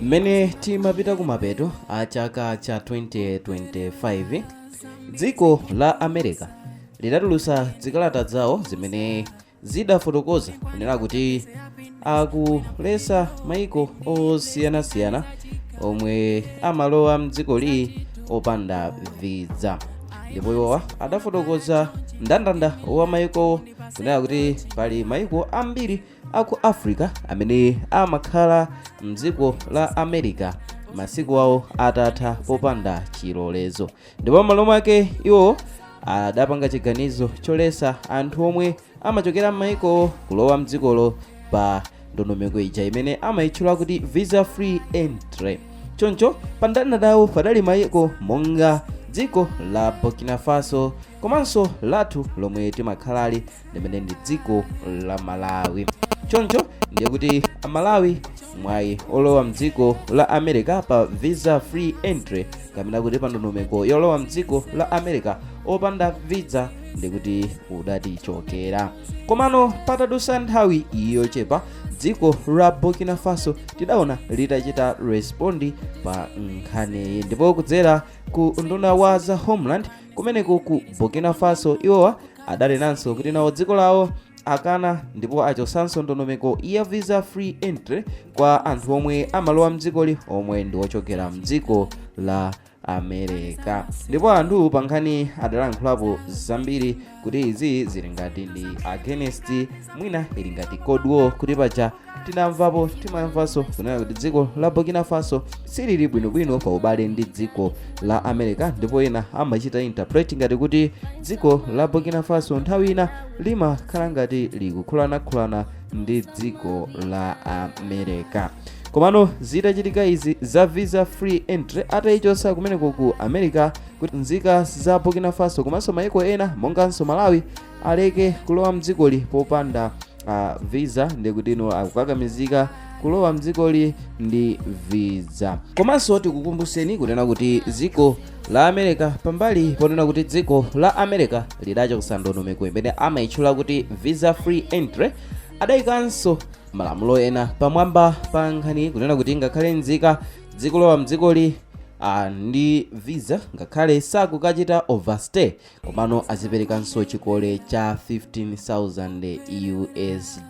Mmene timapita kumapeto a chaka cha 2025, dziko la America lidatulutsa zikalata zawo zimene zidafotokoza kunena kuti akuletsa maiko osiyanasiyana omwe amalowa mdzikoli opanda visa. Ndipo iwowa adafotokoza mndandanda wa maiko kunena kuti pali maiko ambiri aku Africa amene amakhala mdziko la America masiku awo atatha popanda chilolezo. Ndipo m'malo mwake iwo adapanga chiganizo choletsa anthu omwe amachokera m'maiko kulowa mdzikolo pa ndondomeko ija imene amayitchula kuti visa free entry. Choncho pa mndandandawo padali maiko monga dziko la Burkina Faso komanso lathu lomwe timakhalali, limene ndi dziko la Malawi. Choncho ndiye kuti Amalawi mwayi olowa mdziko la America pa visa free entry, kapena kuti pa ndondomeko yolowa mdziko la America opanda visa, ndikuti udatichokera. Komano patadutsa nthawi yochepa, dziko la Burkina Faso tidaona litachita respond pa nkhaniyi. Ndipo kudzera ku nduna wa za Homeland kumeneko ku Burkina Faso, iwowa adanenanso kuti nawo dziko lawo akana ndipo achotsanso ndondomeko ya visa free entry kwa anthu omwe amalowa mdzikoli omwe ndi ochokera mdziko la America. Ndipo anthu pa nkhani adalankhulapo zambiri kuti izi zili ngati ndi against, mwina ili ngati cold war, kuti paja tinamvapo, timamvanso kunena kuti dziko la Burkina Faso silili bwinobwino pa ubale ndi dziko la America. Ndipo ena amachita interpret ngati kuti dziko la Burkina Faso nthawi ina limakhala ngati likukhulanakhulana ndi dziko la America. Komano zitachitika izi za visa free entry atayichotsa kumeneko ku America, kuti nzika za Burkina Faso komanso maiko ena monganso Malawi aleke kulowa mdzikoli popanda visa, ndikuti ino akukakamizika kulowa mdzikoli ndi visa. Komanso tikukumbuseni kunena kuti dziko la America, pambali ponena kuti dziko la America lidachotsa ndondomeko imene amayitchula kuti visa free entry, adayikanso malamulo ena pamwamba pa nkhani, kunena kuti ngakhale nzika zikulowa mdzikoli ndi visa, ngakhale sakukachita overstay, komano aziperekanso chikole cha $15,000 US,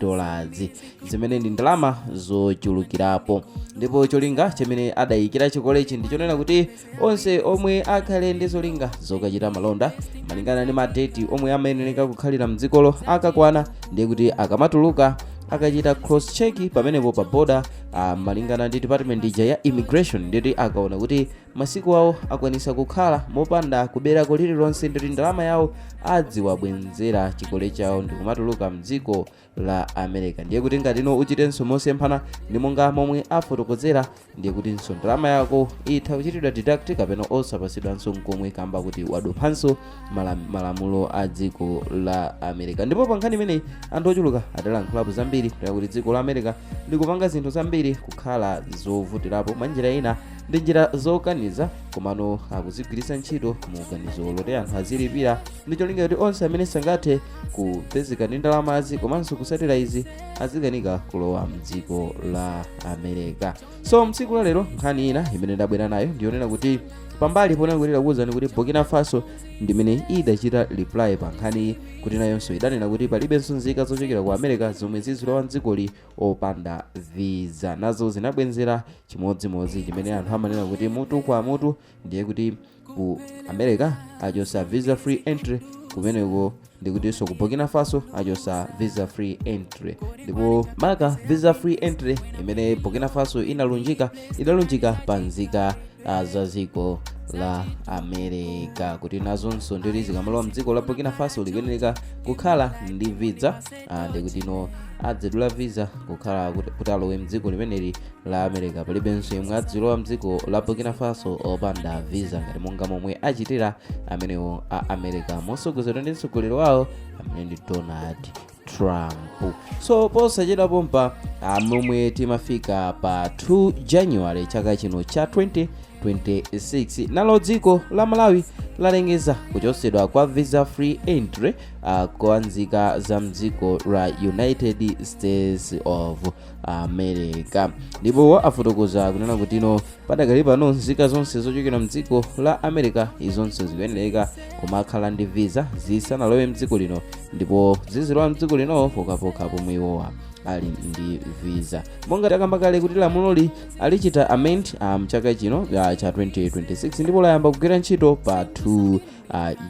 zimene ndi ndalama zochulukirapo. Ndipo cholinga chimene adayikira chikolechi ndi chonena kuti onse omwe akhale ndi zolinga zokachita malonda, malingana ndi madeti omwe amayenera kukhalira mdzikolo akakwana, ndiye kuti akamatuluka akachita cross check pamenepo pa border, malingana ndi department ija ya immigration, nditi akaona kuti masiku awo akwanisa kukhala mopanda kuberako lililonse, nditi ndalama yawo adziwabwenzera chikole chawo ndikumatuluka mdziko la America. Ndiye kuti ngati ino uchitenso mosemphana ndi monga momwe afotokozera, ndiye kutinso ndalama yako itha kuchitidwa deduct kapena osapasidwanso nkomwe, kamba kuti waduphanso malamulo a dziko la America. Ndipo pa nkhani imeneyi anthu ochuluka adalankhulapo zambiri, kunena kuti dziko la America likupanga zinthu zambiri kukhala zovutirapo mwanjira ina ndi njira zokaniza, komano akuzigwiritsa ntchito mu ganizo loti anthu azilipira, ndi cholinga kuti onse amene sangathe kupezeka ndi ndalamazi komanso kusatira izi azikanika kulowa mdziko la America. So mtsiku la lero nkhani ina imene ndabwera nayo ndiyonena kuti, pambali ponena kuti takuwuzani kuti Burkina Faso ndimene idachita reply pa nkhaniyi, kuti nayonso idanena kuti palibenso nzika zochokera ku America zomwe zizilowa mdzikoli opanda visa, nazo zinabwenzera chimodzimodzi chimene anthu amanena kuti mutu kwa mutu. Ndiye kuti ku America achosa visa free entry kumeneko, ndikutinso ku Burkina Faso achosa visa free entry. Ndipo maka visa free entry imene Burkina Faso inalunjika, idalunjika pa nzika za dziko la America, kuti nazonso ndikuti zikamalowa mdziko la Burkina Faso likuyenera kukhala ndi visa, ndikuti ino adzidula visa kukhala kuti alowe mdziko limeneli la America. Palibenso yemwe adzilowa mdziko la Burkina Faso opanda visa, ngati monga momwe achitira amenewo a America mosogozedwa ndi mtsogoleri wawo amene ndi Donald Trump. So posachedwa pompa, momwe timafika pa 2 January chaka chino cha 2026, nalo dziko la Malawi lalengeza kuchosedwa kwa visa free entry kwa nzika za mdziko la United States of America. Ndipo afotokoza kunena kuti ino padakali pano nzika zonse zochokera mdziko la America izonse zikuyenereka kumakhala ndi visa zisanalowe mdziko lino, ndipo zizilowa mdziko lino pokhapokha pomwe iwowa ali ndi visa. Monga takamba kale kuti lamuloli alichita amend mchaka chino cha 2026, ndipo layamba kugwira ntchito pa 2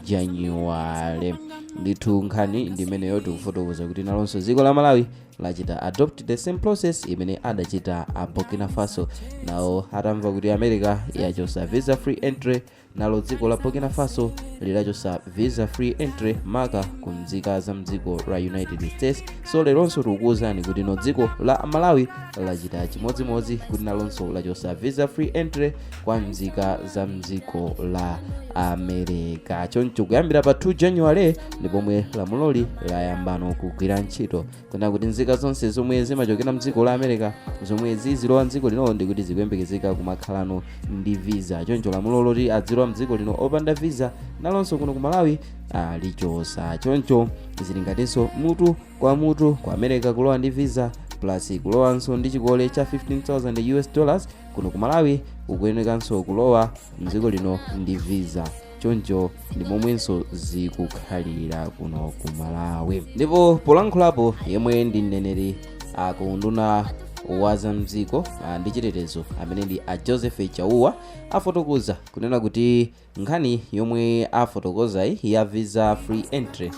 January. Ndithu nkhani ndimeneyo, tikufotokoza kuti nalonso dziko la Malawi lachita adopt the same process imene adachita a Burkina Faso. Nawo atamva kuti America yachosa visa free entry, nalo dziko la Burkina Faso lidachosa visa free entry maka ku nzika za mdziko la United States. So leronso tikukuwuzani kuti no, dziko la Malawi lachita chimodzimodzi, kuti nalonso lachosa visa free entry kwa nzika za mdziko la America. Choncho kuyambira pa 2 January ndi pomwe lamuloli layambano kugwira ntchito, kunena kuti nzika zonse zomwe zimachokera mdziko la America zomwe zizilowa mdziko lino ndikuti zikuyembekezeka kumakhalano ndi visa. Choncho lamulo loti adzilowa mdziko lino opanda visa nalonso kuno ku Malawi alichosa. Choncho zili ngatinso mutu kwa mutu, ku America kulowa ndi visa plus kulowanso ndi chikole cha $15,000, kuno ku Malawi ukuyenekanso kulowa mdziko lino ndi visa. Choncho ndi momwenso zikukhalira kuno ku Malawi. Ndipo polankhulapo yemwe ndi mneneri ku unduna wa zamdziko ndi chitetezo, amene ndi a Joseph Chauwa, afotokoza kunena kuti nkhani yomwe afotokozayi ya visa free entry,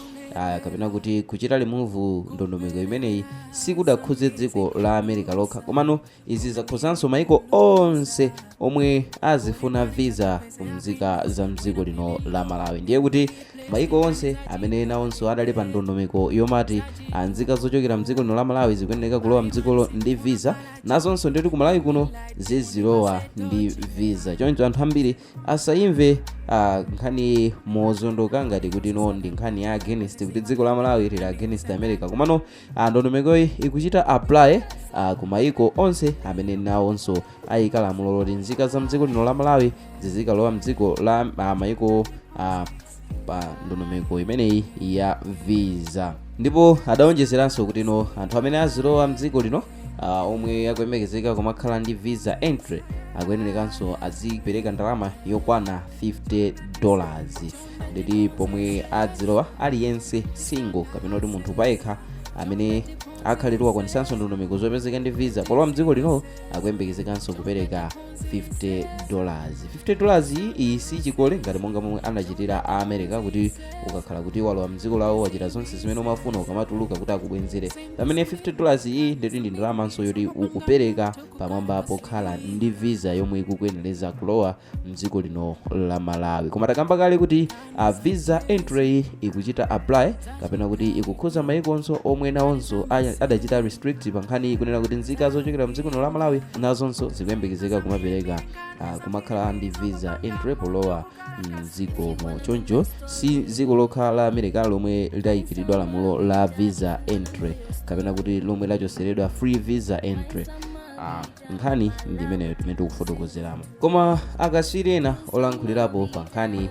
kapena kuti kuchita remove ndondomeko imeneyi, sikudakhudze dziko la America lokha, komano izi zakhuzanso maiko onse omwe azifuna visa kumzika za mdziko lino la Malawi. Ndiye kuti maiko onse amene nawonso adali pa ndondomeko yomati anzika zochokera mdziko lino la Malawi zikuyenera kulowa mdzikolo ndi visa, nazonso nditi ku Malawi kuno zizilowa ndi visa. Choncho anthu ambiri asayimve nkhani mozondoka ngati kuti no, ndi nkhani ya against, kuti dziko la Malawi lili against America, komano ndondomekoyi ikuchita apply ku maiko onse amene nawonso ayika lamulo loti nzika za mdziko lino la Malawi zizikalowa mdziko la maiko pa ndondomeko imeneyi ya visa. Ndipo adawonjezeranso kuti no, anthu amene azilowa mdziko lino omwe akuyembekezeka kumakhala ndi visa entry akuyenerekanso azipereka ndalama yokwana $50, nditi pomwe adzilowa aliyense single, kapena kuti munthu payekha amene akhaletu wakwanisanso ndondomeko zopezeka ndi visa polowa mdziko lino, akuyembekezekanso kupereka $50. $50 iyi si chikole ngati monga momwe anachitira a America, kuti ukakhala kuti walowa mdziko lawo, wachita zonse zimene umafuna, ukamatuluka kuti akubwenzere. Pamene $50 iyi nditi ndi ndalamanso yoti ukupereka pamwamba pokhala ndi visa yomwe ikukuyenereza kulowa mdziko lino la Malawi. Koma takamba kale kuti visa entry ikuchita apply, kapena kuti ikukhuza mayikonso omwe nawonso adachita restrict pa nkhani, kunena kuti nzika zochokera mdziko lino la Malawi nazonso zikuyembekezeka kumapereka, kumakhala ndi visa entry polowa mdzikomo. Choncho si dziko lokha la America lomwe lidayikiridwa lamulo la visa entry, kapena kuti lomwe lachoseredwa free visa entry. Nkhani ndi imeneyo timene tikufotokozeramo. Koma akatswiri ena olankhulirapo pa nkhani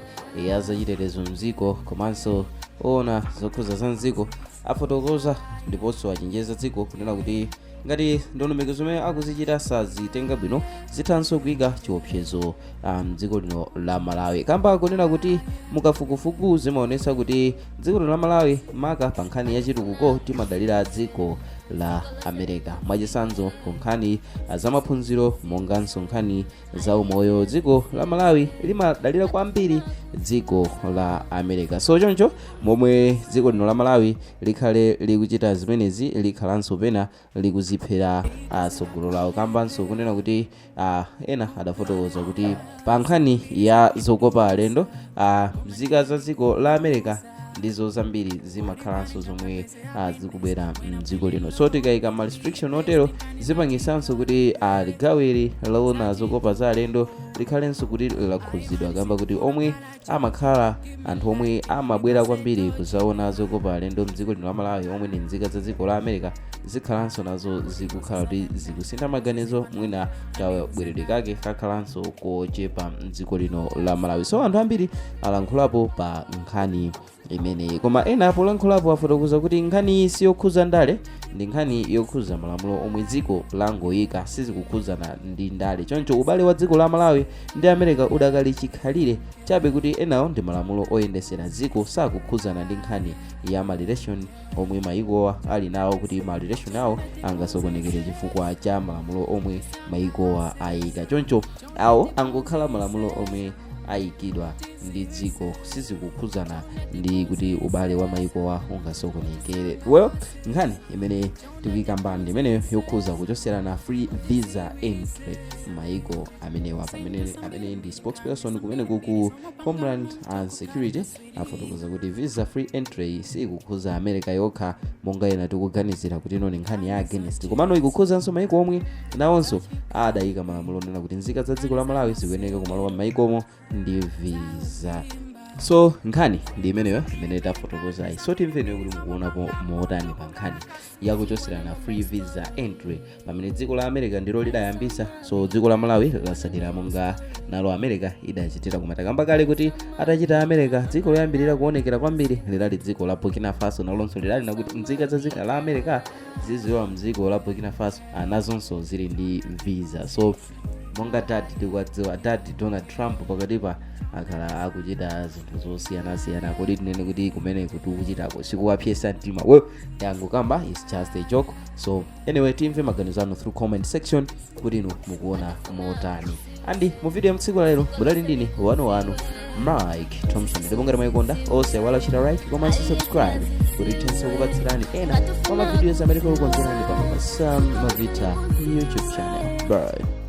ya zachitetezo mdziko komanso oona zokhuza za mdziko afotokoza ndiponso achenjeza dziko kunena kuti ngati ndondomeko zomwe akuzichita sazitenga bwino, zithanso kuyika chiopsezo mdziko lino la Malawi, kamba kunena kuti mukafukufuku zimaonetsa kuti dziko lino la Malawi, maka pa nkhani ya chitukuko, timadalira dziko la America. Mwachitsanzo, ku nkhani zamaphunziro monganso nkhani za umoyo, dziko la Malawi limadalira kwambiri dziko la America. So choncho momwe dziko lino la Malawi likhale likuchita zimenezi, likhalanso pena likuziphera tsogolo lawo, kambanso kunena kuti ena adafotokoza kuti pa nkhani ya zokopa alendo, nzika za dziko la America ndizo zambiri zimakhalanso zomwe zikubwera mdziko lino. So tikayika ma restriction otero, zipangisanso kuti gawiri loona zokopa za alendo likhalenso kuti lakhuzidwa, kamba kuti omwe amakhala anthu omwe amabwera kwambiri kuzaona zokopa alendo mdziko lino la Malawi, omwe ndi nzika za dziko la America, zikhalanso nazo zikukhala kuti zikusintha maganizo, mwina kabweredwe kake kakhalanso kochepa mdziko lino la Malawi. So anthu ambiri alankhulapo pa nkhani imeneyi, koma ena polankhulapo afotokoza kuti nkhani iyi siyokhuza ndale, ndi nkhani yokhuza malamulo omwe dziko langoyika, sizikukhuzana ndi ndale. Choncho ubale wa dziko la Malawi ndi America udakali chikhalire chabe, kuti enawo ndi malamulo oyendesera dziko, sakukhuzana ndi nkhani ya ma relation omwe maikowa ali nawo, kuti ma relation awo angasokonekere chifukwa cha malamulo omwe maikowa ayika. Choncho awo angokhala malamulo omwe ayikidwa ndi dziko, sizikukhuzana ndi kuti ubale wa maikowa ungasokonekere. Well, nkhani imene tikuyikamba ndi imeneyo yokhuza kuchoserana free visa entry maiko amenewa, pamene amene ndi spokesperson kumeneku ku Homeland and Security afotokoza kuti visa free entry sikukhuza America yokha monga ena tikuganizira kuti ino ni nkhani ya against, komano ikukhuzanso maiko omwe nawonso adayika malamulo onena kuti nzika za dziko la Malawi zikuyeneka kumalowa m'maikomo ndi visa. So nkhani ndi imeneyo imene tafotokozayi. So timveni kuti mukuonapo motani pa nkhani yakuchoserana free visa entry, pamene dziko la America ndilo lidayambisa, so dziko la Malawi latsatira monga nalo America idachitira. Koma takamba kale kuti atachita America, dziko loyambirira kuonekera kwambiri lidali dziko la Burkina Faso. Nalonso lidali nakuti nzika za dziko la America zizilowa mdziko la Burkina Faso, nazonso zili ndi visa. So monga dadi tikuwadziwa dadi Donald Trump, pakatipa akhala akuchita zinthu zosiyanasiyana. Kodi tinene kuti kumene kuti ukuchitako sikuwapyesa mtima? Well, yangokamba, is just a joke. So anyway, timve maganizo anu through comment section kuti inu mukuona motani. And mu video ya mtsiku lalero mudali ndine wanu wanu Mike Thompson, ndipo ngati mwayikonda, osaiwala kuchita like komanso subscribe kuti tithenso kupatsirani ena mwa mavideos amene tikukonzerani pano pa Sam Mavita YouTube channel. Bye.